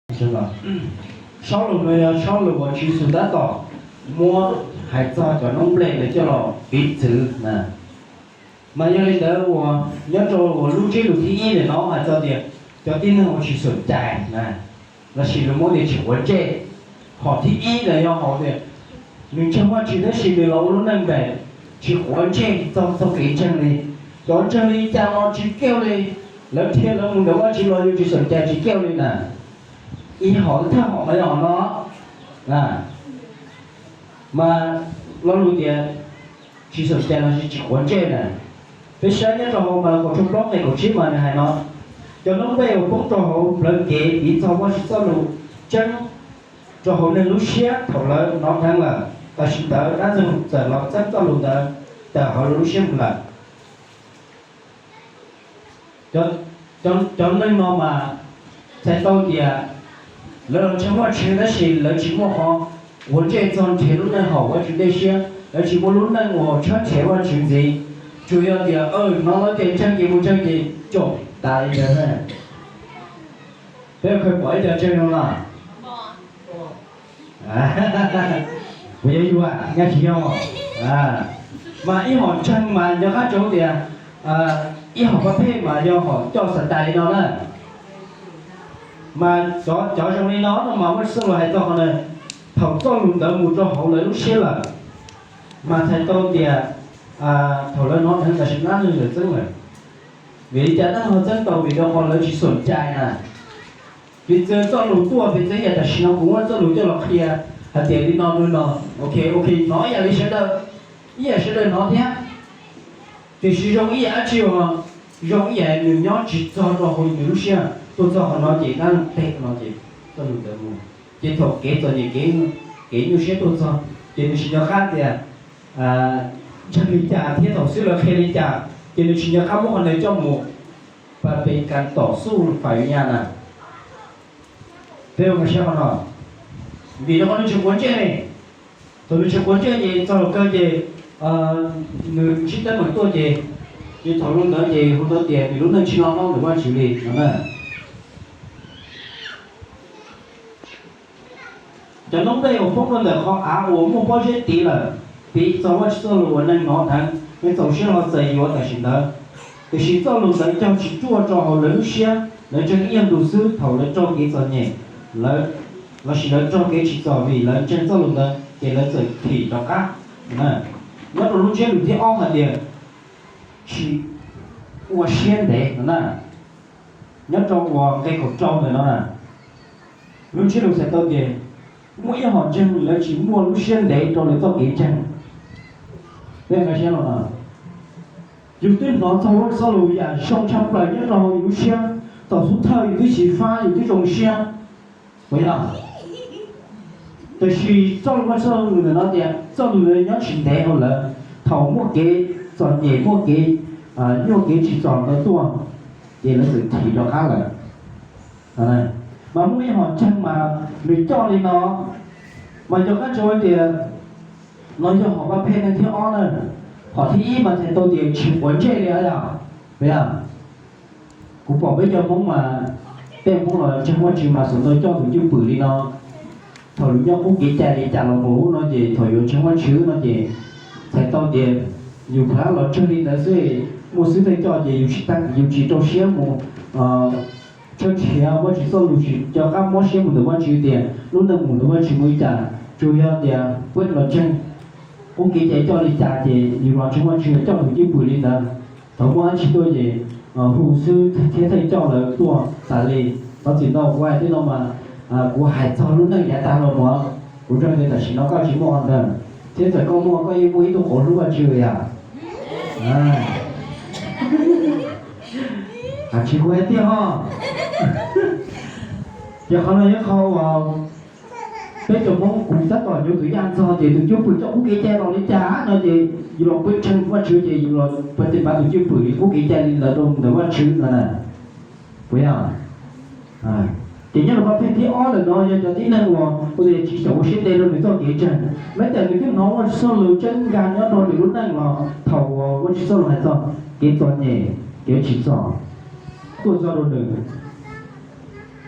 Saub lug no yog saub lug uas Tswv Yexus tab tom muab hais txog cov noob nplej ntawd coj los piv txwv na. Mas yog li ntawd uas nyob rau uas lub ntsiab lus thib ib ntawm no hais txog tias cov tib neeg uas tsis xom cai na, lossis lus Moob tias tsis quav ntsej. Hom thib ib ntawd yog hom tias nws ntseeg Vajtswv tab sis nws los ua lub neej ntawm tsis quav ntsej txog txoj kev ntseeg li. Cov ntseeg li cas los tsis kiaj li, lawv dhia lawv mus ntawm Vajtswv los yus tsis xom cai tsis kiaj li na. Ib hom thawj hom mas yog hom no, mas lo lus tias tsis xom cai los sis tsis quav ntsej na, peb saib nyob rau hauv Malakaus tshooj plaub nqe kaum tsib mas nws hais no: Cov noob nplej uas poob rau hauv plawv kev piv txog Vajtswv txoj lus tseeb rau hauv neeg lub siab thaum lawv hnov dheev lawm, tam sim ntawd dab ntxwg txawm los txeeb txoj lus ntawd tawm hauv lawv lub siab mus lawm. Cov neeg no mas txhais tau tias lawv los ntseeg Vajtswv tab sis lawv tsis muaj qhov quav ntsej txog nrhiav lub neej haum Vajtswv dej siab, lawv tsis muaj lub neej uas tshawb nrhiav Vajtswv ntxiv. Tsuas yog tias hnov lawv tias ntseeg ces mus ntseeg ces caum tas li ntawd. Peb khaws pom ib co ntseeg no los? Kuv yuav yuam nyaj tsis yog. Mas ib hom ntseeg mas nco qab rau tias ib hom pab phej mas yog hom coj xav tais li no na. Mas cov zoo li no no mas Vajtswv txoj lus hais txog qhov na, thaum txoj lus ntawd mus rau hauv lawv lub siab lawm, mas txhais tau tias thaum lawv hnov dheev tam sim no lawv txeeb lawm. Vim li cas neeg ho txeeb tau? Vim rau qhov lawv tsis xom cai na. Piv txwv txoj lus tuaj, piv txwv yam tam sim no kuv muab txoj lus coj los qhia hais tias li no li no, ok, ok, hnov ib yam li sawv daws, ib yam sawv daws hnov thiab. Tiam sis zoo ib yam dab tsi uas zoo ib yam nws nyob tsis txog rau hauv nws lub siab, tuaj txog qhov no ces dab neeg teg no ces txoj lus ntawd mus. Ces thaum kev txom nyem, kev nyuaj siab tuaj txog ces nws tsis nco qab tias ntseeg li cas thiab thaum xwb lawv qhia li cas, ces nws tsis nco qab muab qhov ntawd coj mus pas pes kas tom xuj fam yus nyaj na. Peb ua siab qhov no, vim rau qhov nws tsis quav ntsej ne. Thaum nws tsis quav ntsej ces txog lus kawg ces nws sib teeb meem tuaj ces, ces thaum lub ntawd ces hu tau tias nws lub neej tsis loj hlob ntawm Vajtswv li no na. Cov noob nplej uas poob rau ntawm qhov av uas muaj pob zeb tiv lawm, piv txog Vajtswv txoj lus uas neeg hnov dheev, neeg txaus siab hlo txais yuav tam sim ntawd. Tiam sis txoj lus ntawd cog tsis ruaj rau hauv lawv lub siab, lawv ntseeg ib nyuag ntu xwb, thaum lawv raug kev txom nyem, lossis lawv raug kev tsim txom vim lawv ntseeg txoj lus ntawd ces lawv txawm thim rov qab. Nyob rau lub ntsiab lus thib ob hais tias tsis ua siab ntev no na. Nyob rau uas nqe kaum rau ntawm no na, lub ntsiab lus txhais tau tias muaj ib hom ntseeg lawv tsis muaj lub siab ntev rau lawv txoj kev ntseeg. Peb nqa siab los no, yus twb hnov txog Vajtswv txoj lus yam zoo tshaj plaws nyob rau hauv yus lub siab, thaum xub thawj yus twb xyiv fab yus twb zoo siab, puas yog? Tiam sis txoj lus Vajtswv txoj lus ntawm no tias txoj lus ntawd nyob tsis ntev hauv lawv, thaum muaj kev txom nyem muaj kev nyuaj kev tsim txom ntawd tuaj, ces lawv txawm thim rov qab lawm. Mas muaj ib hom ntseeg mas nws coj li no, mas nco qab rau tias no yog hom pab phej neeg thib ob na. Hom thib ib mas txhais tau tias tsis quav ntsej li yom, puas yog? Kuv pom peb cov Hmoob mas, peb Hmoob los ntseeg Vajtswv mas xav tau coj tus cwj pwm li no. Thaum yus nyob qub kev cai li cas los mus no ces thaum yuav ntseeg Vajtswv no ces txhais tau tias yus pheej los ntseeg li ntawd xwb, muaj xib hwb coj ces yus tsis rau siab mus tshawb nrhiav Vajtswv txoj lus, tsis nco qab mob siab mus ntawm Vajtswv tias lub neej mus ntawm Vajtswv mus li cas, tsuas yog tias peb los ntseeg qub kev cai coj li cas ces yus los ntseeg Vajtswv coj tus cwj pwm li ntawd. Thaum muaj dab tsi tuaj ces hu xib hwb thiab thawj coj lawv tuaj tas li. Thov txim ntau kuv hais tej no mas kuv hais txog lub neej yav tag los mus, kuv nco tias tam sim no koj tsis muaj ntawd, thiab txawm koj muaj koj yeej muaj ib tug quav hlub Vajtswv yom. Tsis kuv hais tiag ho. Ces qhov no yog qhov uas peb cov Hmoob kuv tab tom yuav tus yaj ntxog ces tus cwj pwm coj qub kev cai los li cas no ces yus los peb ntseeg Vajtswv ces yus los pab tus cwj pwm li qub kev cai li ntawd rau ntawm Vajtswv no na. Puas yog? Ces nyob rau pab phej thib ob ntawm no yog cov tib neeg uas ua tias tsis xyaum ua siab ntev rau nws txoj kev ntseeg, nyob tias nws twb hnov Vajtswv txoj lus tseeb nkag nyob rau nws lub neej los thaum uas Vajtswv txoj lus hais txog kev txom nyem, kev tsim txom tuaj txog rau nws,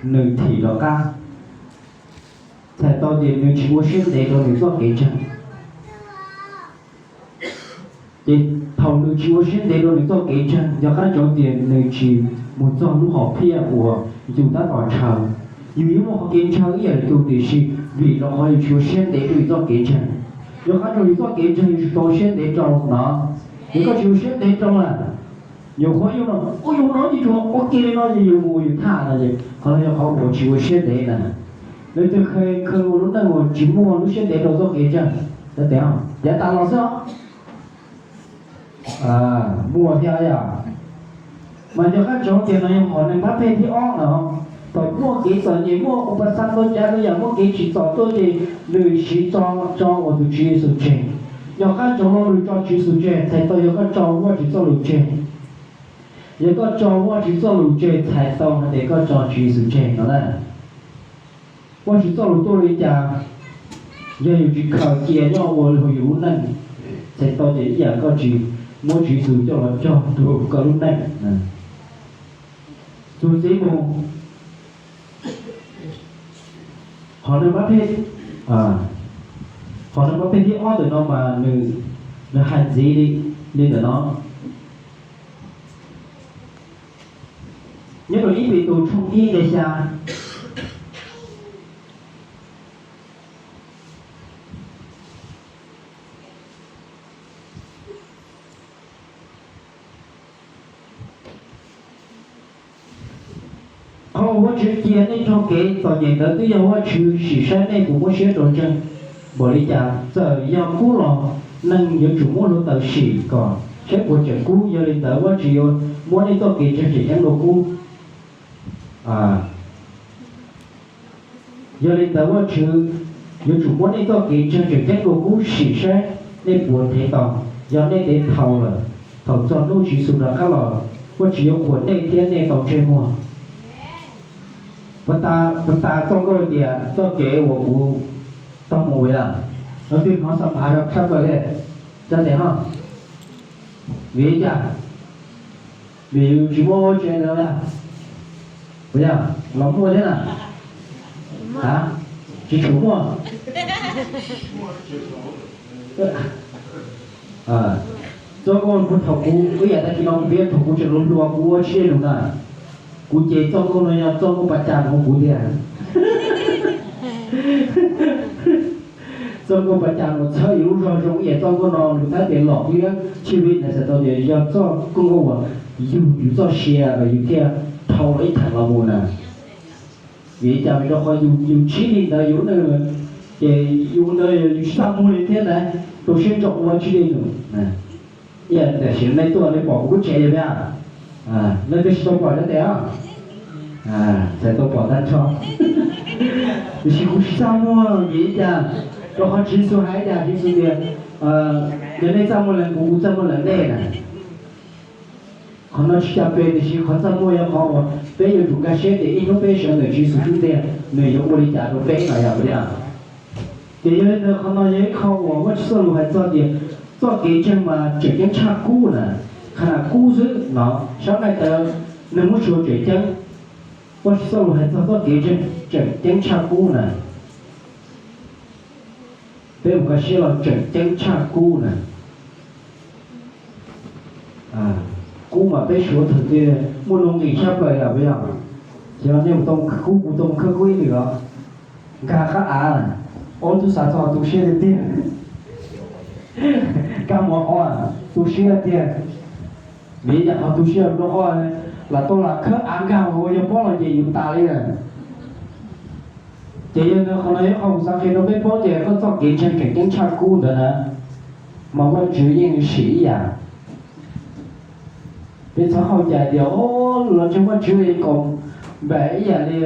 nws thim rov qab. txhais tau tias nws tsis ua siab ntev rau nws txoj kev ntseeg. Ces thaum nws tsis ua siab ntev rau nws txoj kev ntseeg, yog qab ntsoov tias nws tsis mus txog lub hom phiaj uas yus tab tom ntshaw, yus yuav muaj qhov kev ntshaw ib yam li tus, tiam sis vim rau qhov yus tsis ua siab ntev rau yus txoj kev ntseeg, yog qab ntsoov yus txoj kev ntseeg yus tsis tau ua siab ntev rau no, yog koj tsis ua siab ntev rau na, nyuam qhuav yus no, ua yus no ces tsuas ua kiag li no ces yus mus yus tham no es qhov no yog qhov uas tsis ua siab ntev na. Leej twg kheev ua lub neej uas tsis muaj lub siab ntev rau txoj kev ntseeg, yav tas los xwb os. Muaj thiab yom. Mas yog qab ntsoov tias no yog qhov neeg pab pheej thib ob no, thaum muaj kev txom nyem, muaj ua pas xav tau cav tau yam, muaj kev tsim txom tuaj ces nws siv tso, tso uas tus Tswv Yexus tseg. Yog qab ntsoov no nws tso Tswv Yexus tseg txhais tau yog koj tso Vajtswv txoj lus tseg. Yog koj tso Vajtswv txoj lus tseg txhais tau hais tias koj tso Tswv Yexus tseg no na. Vajtswv txoj lus tuaj li cas, yog yus tsis khaws cia nyob ua yus lub neej, txhais tau tias ib yam koj tsis muab Tswv Yexus coj los cog rau koj lub neej. Tus txiv mus, qhov neeg pab pheej, qhov neeg pab pheej thib ob ntawm no mas nws, nws hais ntxiv li, li ntawm no. Nyob rau ib Petus tshooj ib nqe xya. Qhov uas Vajtswv cia nej raug kev txom nyem ntawd twb yog Vajtswv sim saib nej puas muab siab rau ntseeg npaum li cas. Txawm yog kub los neeg yuav tsum muab hluav taws sim kom saib puas tseem kub. Yog li ntawd Vajtswv yuav muab nej txoj kev ntseeg tseem ceeb dua kub. Yog li ntawd Vajtswv yuav tsum muab nej txoj kev ntseeg tseem ceeb dua kub sim saib nej puas nrhiav tau. Yog nej nrhiav tau lawm, thaum txog hnub Tswv Yexus rov qab los, Vajtswv yuav qhuas nej thiab nej tau ntsej muag. Puas tas txoj nkauj tias txoj kev uas kuv tau mus yog, no twb hnov xa pav rau tshaj plaws li, tsa tes ho. Vim li cas? Vim yus tsis muaj ua tsev ntawd, puas yog? Los muaj thiab na. A, tsis tshua muaj. Txoj nkauj kuv thaum kuv ib yam tag kis no kuv piav thaum kuv tseem hluas hluas kuv ua tsis dai lus na. Kuv ces txoj nkauj no yog txoj nkauj pas cas rau kuv tiag. Txoj nkauj pas cas no txhawb yus lub zog zoo ib yam txoj nkauj no, lus Thaib tias lom liab tsib vib na, txhais tau tias yog txoj nkauj uas yug yus txoj sia es yus thiaj dhau los ib theem los mus na. Vim li cas? Vim rau qhov yus, yus ntsib li ntawd yus lub neej, ces yus ntawd yus tsis txaj muag li thiab ntag, rau siab ntso ua tsis dai lus. Ib yam tam sim no nej tuaj nej pom kuv lub tsev yog, nej twb tsis tau pom tso tes, txhais tau pom tag nrho. Tiam sis kuv tsis txaj muag vim li cas? Rau qhov Tswv Yexus hais li cas? Tswv Yexus tias, yog nej txaj muag lees kuv, kuv txaj muag lees nej na. Qhov no tsis cas pes, tiam sis qhov txaj muag yog qhov uas peb yuav tsum nkag siab tias ib hnub peb sawv ntawm Tswv Yexus xub ntiag nws yuav ua li cas rau peb no yog li. Ces yog li ntawd qhov no yog ib qho uas Vajtswv txoj lus hais txog tias txoj kev ntseeg mas tseem ceeb tshaj kub na. Qhov no kub xwb no, sab nqaij tawv neeg muab suav tseem ceeb. Vajtswv txoj lus hais txog txoj kev ntseeg tseem ceeb tshaj kub na. Peb mus nkag siab los tseem ceeb tshaj kub na. Kub mas peb suav thaum twg muaj nuj nqis tshaj plaws yom, puas yog? Ces nej mus tau kub, kuv tau mus khawb kub ib lwm os. Nkag qab av, ob tug xav txog tu siab tiag tiag. Nkag mov qhov tu siab tiag. Vim yam qhov tu siab rau qhov lam tau lam khawb av nkag ua yog pob los ces yus tas li lawm. Ces yog ntawd qhov no yog qhov kuv xav qhia rau peb paub tias koj txoj kev ntseeg tseem ceeb tshaj kub ntawd na, mas Vajtswv yeej sim ib yam. Peb txhob hauj cai tias o, los ntseeg Vajtswv kom npaum ib yam li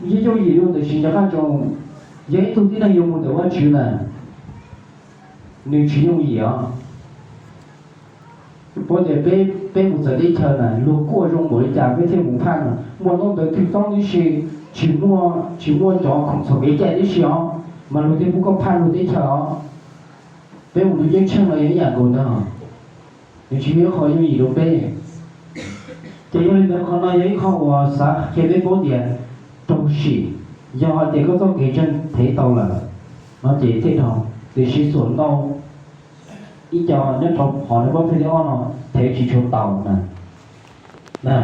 yooj yooj yim li, tiam sis nco qab ntsoov, yog ib tug tib neeg yuav mus ntawm Vajtswv na, nws tsis yooj yim os. Paub tias peb, peb mus txawv teb chaws na, luag kuaj zoo npaum li cas peb thiaj mus phaj na. Muaj ntaub ntawv twg txob tib si, tsis muaj, tsis muaj cov khoom txhaum kev cai tib si os, mas luag thiaj pub koj phaj luag teb chaws os. Peb mus tu ceeb tsheej los yog ib yam nkaus ntag, nws tsis yog ib qho yooj yim rau peb. Ces yog li ntawd qhov no yog ib qho uas xav qhia peb paub tias raug sim, Yog hais tias koj txoj kev ntseeg thev tau lawm no ces thiaj dhau, tiam sis xuam ntau ib co nyob rau hom neeg pab pheej thib ob no thev tsis tshua tau na.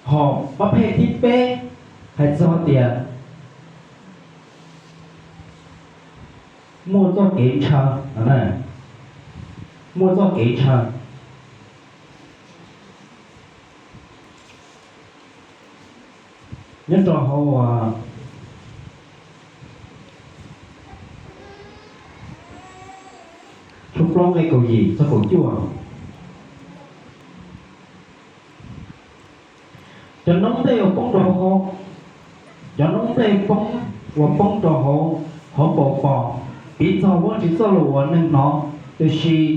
Hom pab pheej thib peb hais txog tias muaj txoj kev ntshaw, muaj txoj kev ntshaw. Nyob rau hauv tshooj plaub nqe kaum yim txog kaum cuaj, cov noob nplej uas poob rau hauv, cov noob nplej poob uas poob rau hauv hauv paus pos, piv txog Vajtswv txoj lus uas neeg hnov, tiam sis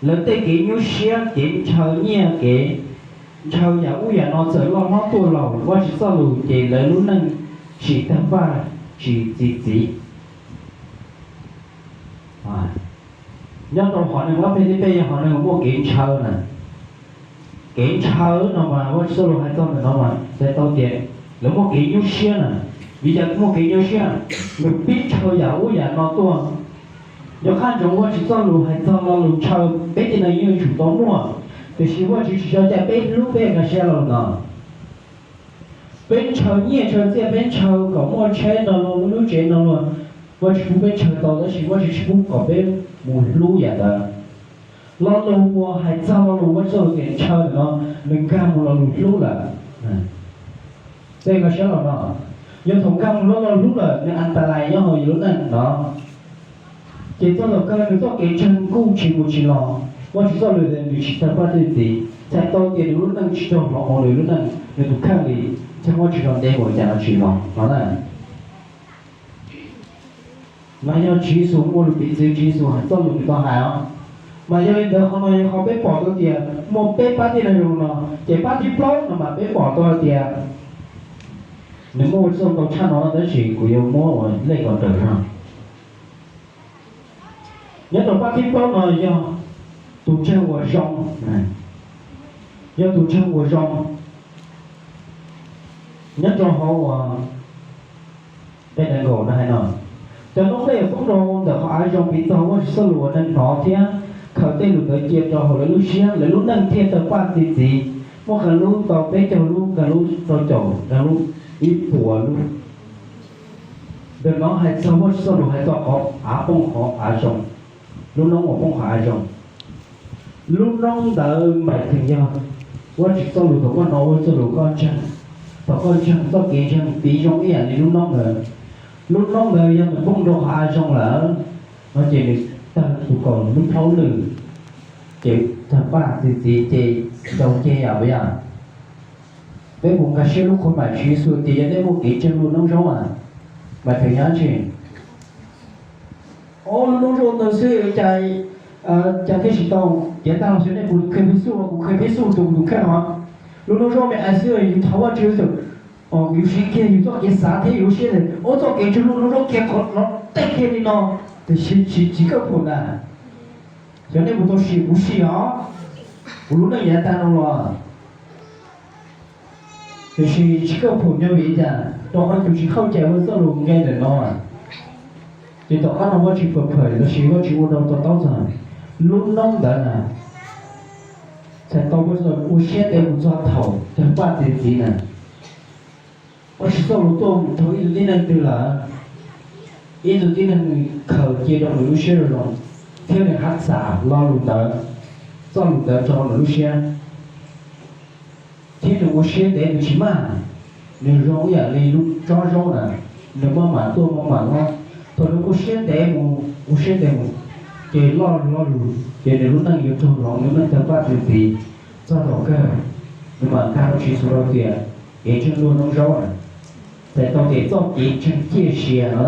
lawv tej kev nyuaj siab, kev ntshaw nyiaj, kev ntshaw yam ub yam no txawm loj hlob tuaj laus Vajtswv txoj lus ces lawv lub neej tsis tawg paj tsis txi txiv. Nyob rau hom neeg pab pheej thib peb yog hom neeg muaj kev ntshaw na. Kev ntshaw no mas Vajtswv txoj lus hais txog ntawm no mas txhais tau tias lawv muaj kev nyuaj siab na. Vim yog muaj kev nyuaj siab, nws pib ntshaw yam ub yam no tuaj. Yog qab ntsoov Vajtswv txoj lus hais txog lo lus ntshaw peb tej neeg yeej yuav tsum tau muaj, tiam sis Vajtswv tsis tso cai peb hlub peb nkag siab los no. Peb ntshaw nyiaj ntshaw txiaj, peb ntshaw kom muaj tsheb no luag, muaj lub tsev no luag, Vajtswv pub peb ntshaw tau, tab sis Vajtswv tsis pub kom peb mus hlub yam ntawd. Lo lus uas hais txog lo lus Vajtswv txoj lus tias ntshaw ntawm no, nws nkag mus lo lus hlub lawm. Peb nkag siab los no, yog thaum nkag mus lo lus hlub lawm nws an ta lais nyob hauv yus lub neej no, ces txog thaum kawg nws txoj kev ntseeg kuj tsis mus tsis los, Vajtswv txoj lus nws tsis tawg paj txi txiv, txhais tau tias nws lub neej tsis raug hloov hauv nws lub neej, nws tus kheej li, txheej muab tsis tau ntev mus cas no tsis los no na. Mas yog Tswv Yexus muaj lus piv txwv, Tswv Yexus hais txoj lus nws tau hais os. Mas yog li ntawd qhov no yog qhov peb pom tau tias muaj peb pab thib neeg zoo no, ces pab thib plaub no mas peb pom tau tias nws muaj ua txuj ntau tshaj no tab sis kuv yuav muab ua lej kom raws no. Nyob rau pab thib plaub no yog tus ntseeg uas zoo, yog tus ntseeg uas zoo. Nyob rau hauv uas peb nees nkaum no hais no, cov noob nplej uas poob rau ntawm qhov av zoo piv txog Vajtswv txoj lus uas neeg hnov thiab khaws tej lus ntawd cia rau hauv lawv lub siab, lawv lub neej thiaj tawg paj txi txiv, muaj qee lub tau peb caug lub, qee lub tau caum, qee lub ib puas lub. Ntawm no hais txog Vajtswv txoj lus hais txog qhov av poob qhov av zoo, lub noob uas poob qhov av zoo. Lub noob ntawd npaum li yog Vajtswv txoj lus thaum koj hnov Vajtswv txoj lus koj ntseeg, thaum koj ntseeg txoj kev ntseeg piv zoo ib yam li lub noob ntawd. Lub noob ntawd yog nws poob rau qhov av zoo lawm no ces nws tawg tus kaum lub plaub lwm, ces tawg paj txi txiv ces ntaus ceg yam puas yog? Peb mus nkag siab lub qhov mam Tswv Yexus tias yog nej muaj kev ntseeg luaj noob zaub a, mas tseem nyob tsis Ob, lub noob zaub ntawd xwb cas, cas thiaj tsis tau. Ces tag los xwb nej mus tus kheej peb xub, kuv kheej peb xub rau kuv tus kheej no. Lub noob zaub me ais xwb yus thov Vajtswv xwb, yus siv kiag yus txoj kev xav thiab yus lub siab tias ob txoj kev ntseeg luaj noob zaub kiag qhov no tej kiag li no, tiam sis tsis tsis kawj pum ntag. Yog nej mus tau sim kuv sim os, kuv lub neej yav tag no los tiam sis tsis kawj pum nyob vim li cas? Rau qhov yus tsis hauj cai ua txoj lus nqe ntawm no, ces tom qab no Vajtswv pam phawm los sis Vajtswv ua rau to taub txog lub noob ntawd na. Txhais tau ua siab ntev mus txog thaum tawg paj txi txiv na. Vajtswv txoj lus tuaj mus rau ib tug tib neeg twg lawm, ib tug tib neeg khaws cia rau nws lub siab zoo zoo, thiab nws haj xam lo lus ntawd, txoj lus ntawd rau nws lub siab, thiab nws ua siab ntev nws tsis maj, nws zoo ib yam li lub tsob zaub na, nws maj mam tuaj maj mam los. Thaum nws ua siab ntev mus ua siab ntev mus, ces lo lo lus ces nws lub neej yuav raug hloov, nws lub neej tawg paj txi txiv, txog thaum kawg nws mam nkag rau Tswv Yexus rau tias kev ntseeg luaj noob zaub na. Txhais tau tias txoj kev ntseeg ciaj sia no.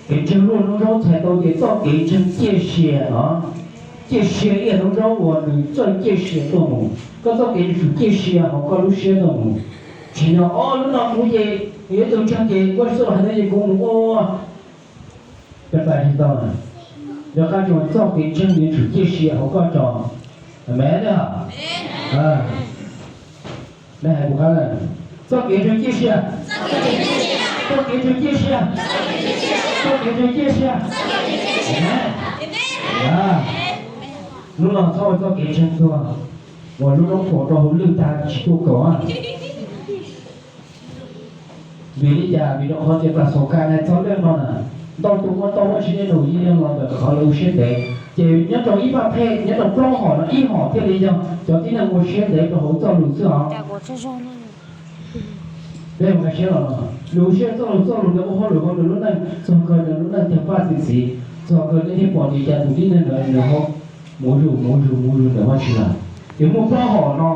Kev ntseeg luaj noob zaub txhais tau tias txoj kev ntseeg ciaj sia no. Ciaj sia ib yam noob zaub uas nws txawj ciaj sia tuaj mus, koj txoj kev yuav tsum ciaj sia hauv koj lub siab tuaj mus. Tsis yog ob lub no kuv ces yuav tus ntseeg ces Vajtswv txoj lus hais no ces kuv mus ua, pab tsis tau. Yog qab tsuas txoj kev ntseeg yuav tsum ciaj sia hauv koj tso. Amees. Neb hais kuv qab lawm, txoj kev ntseeg ciaj sia, txoj kev ntseeg ciaj sia, txoj kev ntseeg ciaj sia. Hnub no txhob ua txoj kev ntseeg tuag uas lub noob puas rau hauv lwj tag tsis tuaj kaum. Vim li cas? Vim rau qhov tias plas xaus ka na txog leej no na, ntau tus ua tau Vajtswv tej num yeej yog los ntawm qhov lawv ua siab ntev. Ces nyob rau ib pab phej, nyob rau plaub hom no ib hom thiaj li yog cov tib neeg ua siab ntev rau hauv txoj lus xwb os. Peb ua siab los, nws ua siab txoj lus, txoj lus nws ua hauj lwm hauv nws lub neej, txog kawg nws lub neej tawg paj txi txiv, txog kawg nej thiaj pom tias cas tus tib neeg ntawd nws ho mus zuj mus zuj mus zuj ntawm Vajtswv lawm. Ces muaj plaub hom no,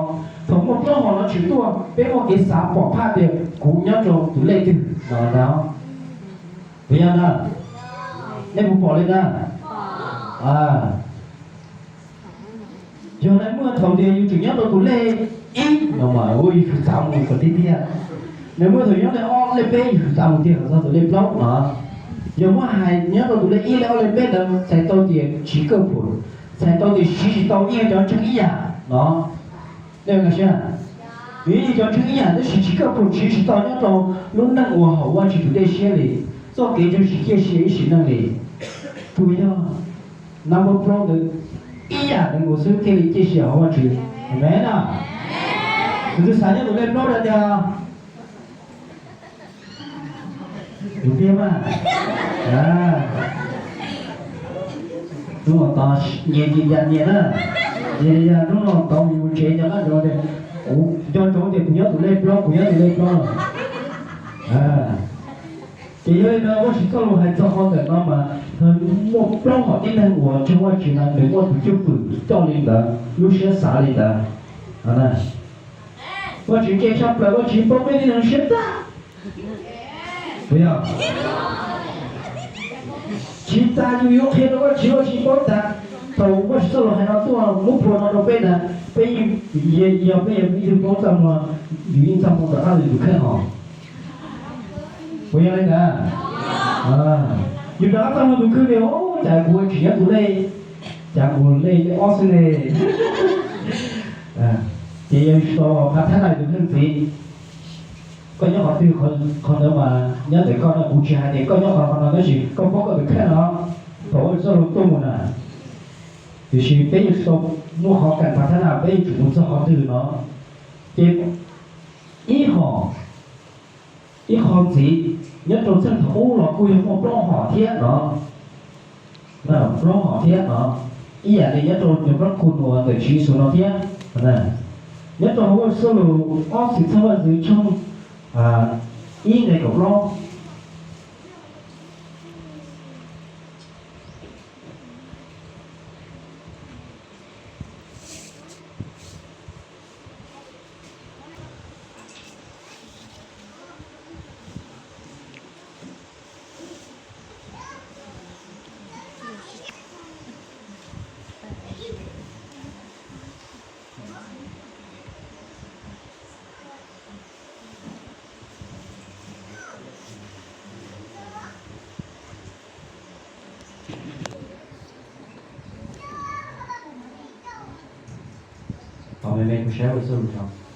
thaum muaj plaub hom no tshwm tuaj, peb muaj kev xav pom phaj tias kuv nyob rau tus lej twg no ntag. Puas yog na? Nej puas pom li na? Yog lawv muaj thaum tias yus tseem nyob rau tus lej ib no mas ua yus txav mus kom tiag tiag. Nws muaj thaum nyob lej ob lej peb yus txav mus tiag kom txog tus lej plaub no. Yog muab hais nyob rau tus lej ib lej ob lej peb ntawd txhais tau tias tsis kaj phum, txhais tau tias siv tsis tau ib yam cov ntseeg ib yam no. Nej ua siab, vim yus cov ntseeg ib yam tab sis tsis kaj phum, siv tsis tau nyob rau lub neej uas haum Vajtswv tus dej siab li. Txoj kev ntseeg tsis ciaj sia ib sim neej li. Tus yog number plaub ntawd ib yam ntawd nkaus xwb thiaj li ciaj sia hauv Vajtswv. Amen na. Tus twg xav nyob tus lej plaub dag tiag. Tus tiag mas. Hnub no tod nyias nyias yam nyias na. Nyias yam hnub no tod mus tsev cov qab ntsoov tias kuv nco ntsoov tias kuv nyob tus lej plaub, kuv nyob tus lej plaub. Ces yog li ntawd Vajtswv txoj lus hais txog qhov ntawm no mas muaj plaub hom tib neeg uas ntseeg Vajtswv na nws muaj tus cwj pwm coj li ntawd, lub siab xav li ntawd. Vajtswv ntse tshaj plaws, Vajtswv paub peb tib neeg siab tag. Puas yog? Tsis tas yus yuav qhia rau Vajtswv, Vajtswv paub tas. Thaum Vajtswv txoj lus hais no tuaj muab phua no rau peb na, peb yog peb yog ib tug paub txaj muag, yus yeej txaj muag rov qab los yus kheej hos. Puas yog li ntawd? Yus rov qab txaj muag tus kheej li, cas kuv tseem nyob tus lej, cas kuv lej lej ob xwb ne. Ces yog tsis tau phav thab na tus kheej ntxiv, koj nyob qhov twg qhov ntawd mas nyob ntawm koj no, kuv tsis hais tias koj nyob qhov no tab sis koj paub koj tus kheej no, thaum Vajtswv txoj lus tuaj mus na. Tiam sis peb yuav tsis tau muaj qhov kam phav thab na, peb yuav tsum mus txog qhov twg no. Ces ib hom, ib qho ntxiv, nyob rau txheej thaum ub los kuj yog muaj plaub hom thiab no. Plaub hom thiab no, ib yam li nyob rau cov plaub khu nuav ntawm Tswv Yexus no thiab. Nyob rau hauv Vajtswv txoj lus Ob Txhim Txheej Vaj Ntxwv tshooj ib nqe kaum plaub. Thov me me kuv saib Vajtswv txoj lus tso.